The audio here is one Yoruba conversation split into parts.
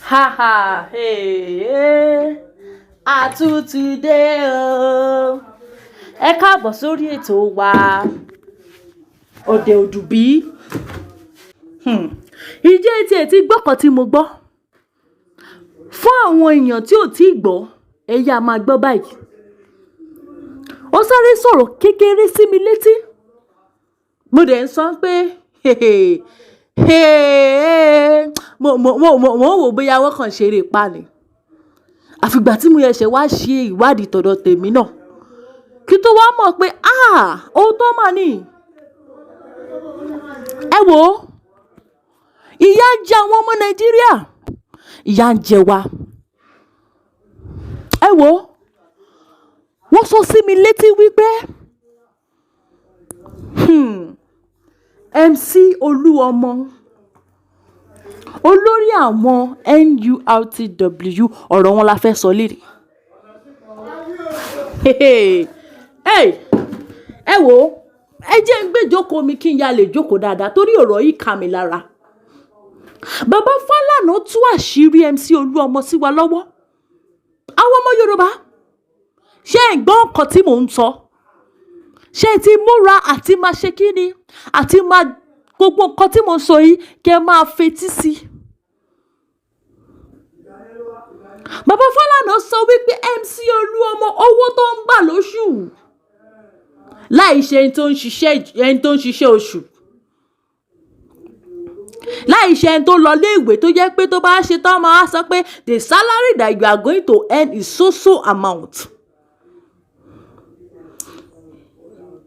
Ha ha hey, àtúntìdé o. Ẹ káàbọ̀ sórí ètò wa Òde Òdùbí. Ìjẹ́ etí ẹ̀ ti gbọ́ kan tí mo gbọ́. Fún àwọn èèyàn tí ò tí ì gbọ́, ẹ yá máa gbọ́ báyìí. Ó sáré sọ̀rọ̀ kékeré sí mi létí. Mo dẹ̀ ń sọ pé mo ń wò bóyá wọ́n kàn ṣeré ipá ni. Àfi ìgbà tí mo ṣẹ̀ṣẹ̀ wá ṣe ìwádìí tọ̀dọ̀ tèmi náà, kí tó wá mọ̀ pé òótọ́ mà ní. Ẹ wò ó, ìyà ń jẹ àwọn ọmọ Nàìjíríà, ìyà ń jẹ wá. Ẹ wò ó, wọ́n sọ sí mi létí wípé MC Olúọmọ, olórí àwọn NURTW, ọ̀rọ̀ wọn la fẹ́ sọ léèrè. Ẹ wò ó, ẹ jẹ́ ń gbé ìjókòó mi kí n ya lè jókòó dáadáa torí ọ̀rọ̀ yìí ká mi lára. Bàbá Fálànà tú àṣírí MC Olúọmọ sí wa lọ́wọ́. Àwọn ọmọ Yorùbá, ṣé ẹ̀ ń gbọ́ nǹkan tí mò ń sọ? Ṣé ẹ ti múra àti máa ṣe kí ni? Àti máa gbogbo nǹkan tí mò ń sọ yìí kí ẹ máa fetí sí. Bàbá Fálànà sọ wípé MC Olúọmọ owó tó ń gbà lóṣù láì ṣe ẹni tó ń ṣiṣẹ́, ẹni tó ń ṣiṣẹ́ oṣù, láì ṣe ẹni tó lọ ilé ìwé tó jẹ́ pé tó bá ṣe tán máa sọ pé the salary that you are going to earn is so so amount.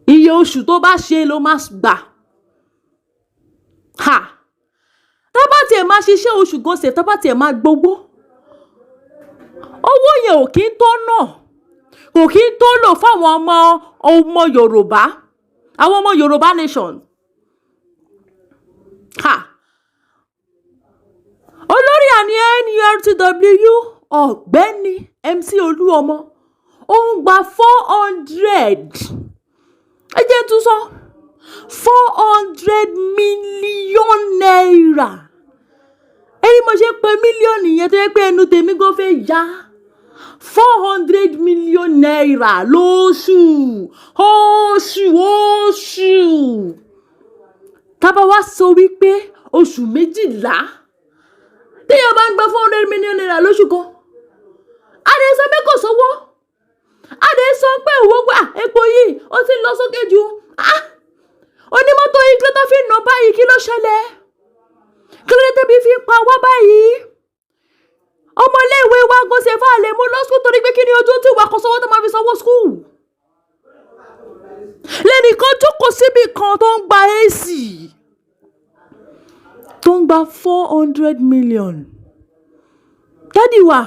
Iye oṣù tó bá ṣe ló máa gbà. Ha! Tá bá tiẹ̀ máa ṣiṣẹ́ oṣù gan sef, tá bá tiẹ̀ máa gbowó, owó yẹn ò kí ń tó náà, kò kí ń tó lò fáwọn ọmọ ọmọ Yorùbá, àwọn ọmọ Yorùbá nation. Ha! Olórí àní NURTW, ọ̀gbẹ́ni MC Olúọmọ, ó ń gba 400. Ẹ jẹ́ n tún sọ, 400 million naira. Ẹni mo ṣe pé mílíọ̀nù yẹn tó yẹ pé ẹnu tèmi gan fẹ́ ya. ₦400 million lóṣù, oṣù, oṣù. Tá bá wá sọ wípé oṣù 12, tí èèyàn bá ń gba ₦400 million lóṣù kan, a lè sọ pé kò sówó. A lè sọ pé owó gbà epo yìí ó ti ń lọ sókè jù. Ah! Onímọ́tò yìí kí ló tó fi ń nà báyìí, kí ló ṣẹlẹ̀? Kí ló dé tẹ́bí fi ń pa wá báyìí? Ọmọ ilé ìwé wa gan ṣe fà lè mú lọ school torí pé kí ni ojú tí wà kó sówó tó máa fi sanwó school. Lẹ́nìkan jókòó síbi kan tó ń gba AC, tó ń gba 400 million. Daddy wa,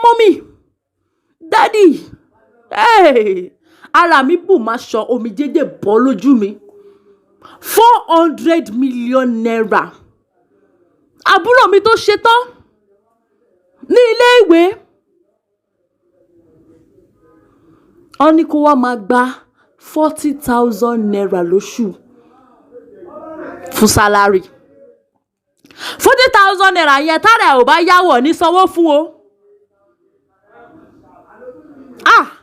mummy, daddy, hey, ara mi bù máa sọ omi jẹ́jẹ́ bọ́ lójú mi. ₦400 million. Àbúrò mi tó ṣe tán ní ilé ìwé, wọ́n ní kó wá máa gba ₦40,000 lóṣù fún salary. ₦40,000 yẹn tára ẹ̀ ò bá yáwọ̀ ní sanwó fún o. Ah!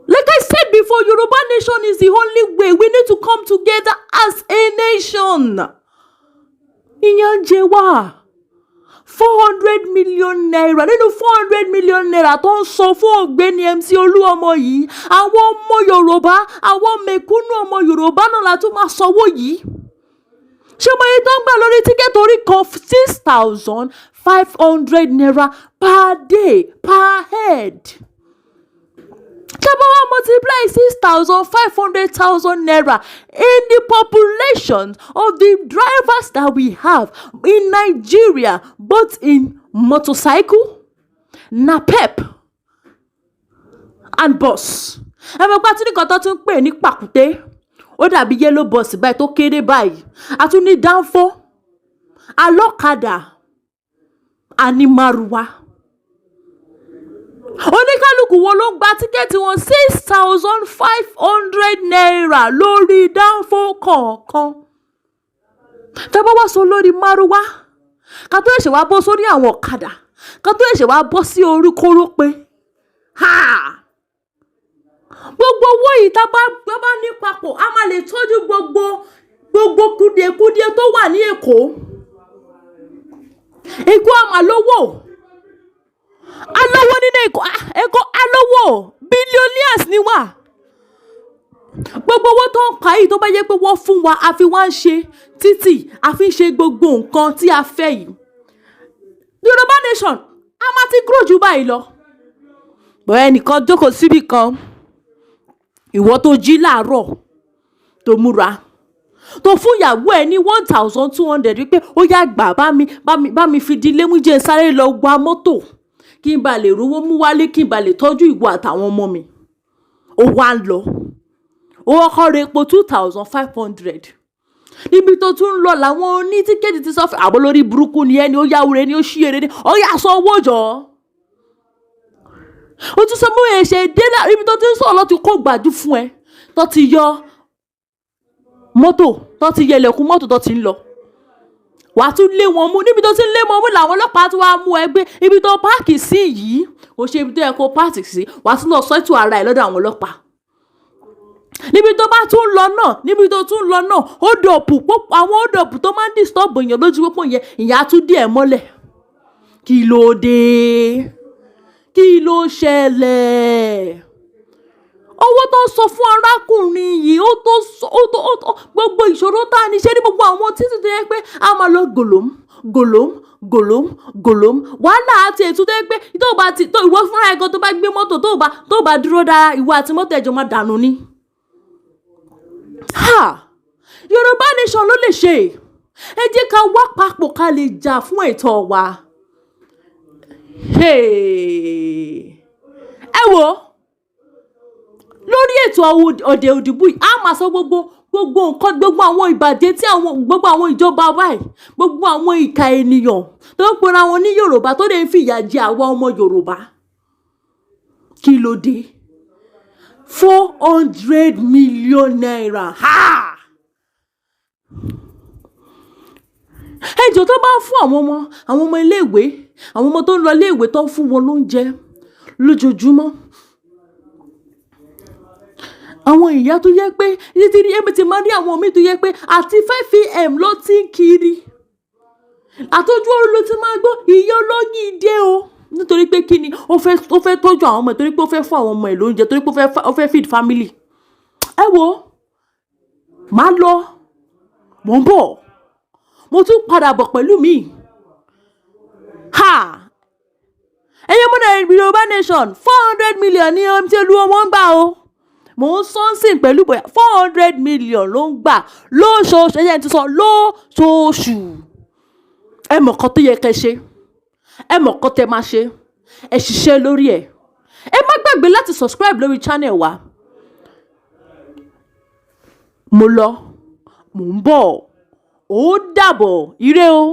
Like I said before, Yoruba nation is the only way. We need to come together as a nation. Ìyà ń jẹ wá. ₦400 million. Nínú ₦400 million tó ń sọ fún ọ̀gbẹ́ni MC Olúọmọ yìí, àwọn ọmọ Yorùbá, àwọn mẹ̀kúnnù ọmọ Yorùbá náà la tún máa sanwó yìí. Ṣé mo yẹ tó ń gbà lórí tíkẹ́ẹ̀tì orí kan ₦6,500 per day per head? Tá bá wá multiply 6,500,000 naira in the population of the drivers that we have in Nigeria, both in motorcycle, napep and bus. Ẹ mọ̀ pé a tún ní nǹkan tó tún ń pè ní pàkúté. Ó dàbí yellow bus báyìí tó kéré báyìí. A tún ní dánfó, alọ́kadà, àní márúwá. Oníkálukú wo ló ń gba tíkẹ́ẹ̀tì wọn ₦6,500 lórí dánfó kọ̀ọ̀kan. Tá bá wá sọ lórí márúwá, Ká tó ṣẹ̀ṣẹ̀ wá bọ́ sórí àwọn ọ̀kadà, ká tó ṣẹ̀ṣẹ̀ wá bọ́ sí orí kórópè. Ha! Gbogbo owó yìí tá bá ní papọ̀, a máa lè tọ́jú gbogbo kùdìẹ̀kudiẹ tó wà ní Èkó. Èkó a máa lówó. A lówó nínú Èkó. Ah, Èkó a lówó. Billionaires ni wá. Gbogbo owó tó ń pa yìí, tó bá jẹ́ pé wọ́n fún wa, a fi wá ń ṣe títì, a fi ń ṣe gbogbo nǹkan tí a fẹ́ yìí. Yorùbá nation, a máa ti grow jù báyìí lọ. But ẹnìkan jókòó síbí kan, ìwọ tó jí láàárọ̀, tó múra, tó fún ìyàwó ẹ ní 1,200 wípé ó yá, gbà, bá mi fi di lémú, jẹ́ n sáré lọ wa mọ́tò kí n bá lè rówó mú wálé, kí n bá lè tọ́jú ìwọ àtàwọn ọmọ mi. Ó wá ń lọ, ó kọ́kọ́ ra epo 2,500. Níbi tó tún ń lọ làwọn oní ticket ti sọ fún àbọ̀ lórí burúkú ni ẹni ó yáwó ni, ó ṣí eré ni, ó yà sọ owó jọ. Ó tún sọ mú ẹ̀ṣẹ̀ dé náà, ibi tó ti ń sọ̀rọ̀ lọ ti kó gbàjú fún ẹ, tó ti yọ mọ́tò, tó ti yẹ ilẹ̀kùn mọ́tò tó ti ń lọ. Wàá tún lé wọn mú. Níbi tó ti ń lé wọn mú làwọn ọlọ́pàá tún wá mú ẹ gbé ibi tó park sí yìí, kò ṣe ibi tó yẹ kó park sí. Wàá tún lọ sọ́tù ara ẹ̀ lọ́dọ̀ àwọn ọlọ́pàá. Níbi tó bá tún lọ náà, níbi tó tún lọ náà, hold up, àwọn hold up tó máa ń disturb èèyàn lójú pópó yẹn, ìyẹn á tún dí ẹ̀ mọ́lẹ̀. Kí ló dé? Kí ló ṣẹlẹ̀? Owó tó ń sọ fún arákùnrin yìí, ó tó sọ, ó tó, ó tó gbogbo ìṣòro tá a ní ṣe ní gbogbo àwọn títí tó yẹ pé a máa lọ gòlóm gòlóm gòlóm gòlóm, wàhálà àti ètò tó yẹ pé tó bá ti tó, ìwọ fúnra ẹ̀ gan, tó bá gbé mọ́tò, tó bá dúró dára, ìwọ àti mọ́tò ẹ̀jọ̀ máa dànù ni. Ha! Yorùbá nation ló lè ṣe. Ẹ jẹ́ ká wá papọ̀ ká lè jà fún ẹ̀tọ́ wa. Hey! Ẹ wo, lórí ètò ọ̀dẹ̀ òdìbò yìí, a máa sọ gbogbo nǹkan, gbogbo àwọn ìbàjẹ́ tí àwọn gbogbo àwọn ìjọba báyìí, gbogbo àwọn ìkà ènìyàn tó ń pera wọn ní Yorùbá, tó lè ń fìyà jẹ àwa ọmọ Yorùbá. Kí ló dé? ₦400 million. Ha! Ẹjọ́, tó bá ń fún àwọn ọmọ iléèwé, àwọn ọmọ tó ń lọ iléèwé, tó ń fún wọn lóúnjẹ lójoojúmọ́, àwọn ìyá tó yẹ pé títí ní èmi ti máa rí àwọn míì tó yẹ pé àti 5 a.m. ló ti ń kiri, àtọ́jú oorun ló ti máa gbọ́ ìyá olóyìn dé o. Nítorí pé kí ni? Ó fẹ́ tọ́jú àwọn ọmọ ẹ̀, torí pé ó fẹ́ fún àwọn ọmọ ẹ̀ lóúnjẹ, torí pé ó fẹ́ feed family. Ẹ wo, màá lọ, mò ń bọ̀, mo tún padà bọ̀ pẹ̀lú mi. Ha! Ẹ̀yin ọmọ Yorùbá nation, 400 million ní ohun tí olúwo ń gbà o. Mò ń sọ́nsìn pẹ̀lú bóyá 400 million ló ń gbà lóṣooṣù. Ẹ̀yẹ́ ti sọ lóṣooṣù. Ẹ mọ̀ nǹkan tó yẹ kẹ́ ṣe, ẹ mọ̀ nǹkan tẹ́ máa ṣe, ẹ ṣiṣẹ́ lórí ẹ̀. Ẹ má gbàgbé láti subscribe lórí channel wa. Mo lọ, mò ń bọ̀, ó dàbọ̀, ire o.